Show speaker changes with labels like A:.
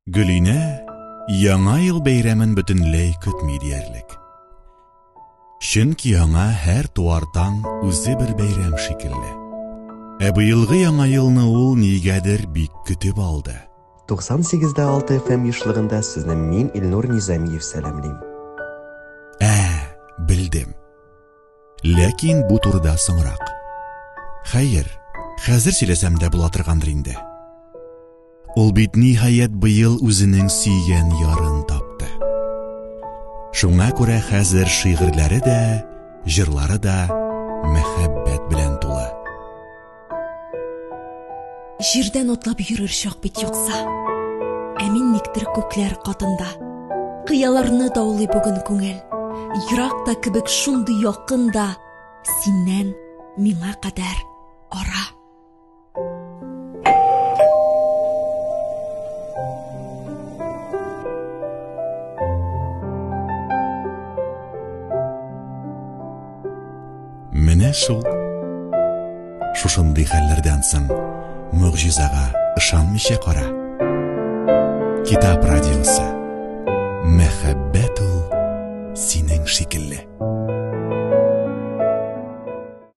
A: Гөлинә Яңа ел бәйрәмен бөтенләй көтми диярлек. Чөнки аңа һәр туар таң үзе бер бәйрәм шикелле. Ә быелгы Яңа елны ул нигәдер бик көтеп алды.
B: 98,6 FM ешлыгында сезне мин, Илнур Низамиев сәламлим.
A: Ә, белдем. Ләкин бу турыда соңрак. Хәер, хәзер сөйләсәм дә була торгандыр инде. Ул бит ниһаять быел үзенең сөйгән ярын тапты. Шуңа күрә хәзер шигырьләре дә, җырлары да мәхәббәт белән тулы.
C: Җирдән атлап йөрер чак бит юкса. Ә мин никтер күкләр катында. Кыяларны даулый бүген күңел. Ерак та кебек шундый якын да синнән миңа кадәр ара.
A: Менә шул. Шушындый хәлләрдән соң могҗизага ышанмыйча кара. Китап радиосы. Мәхәббәт ул синең шикелле.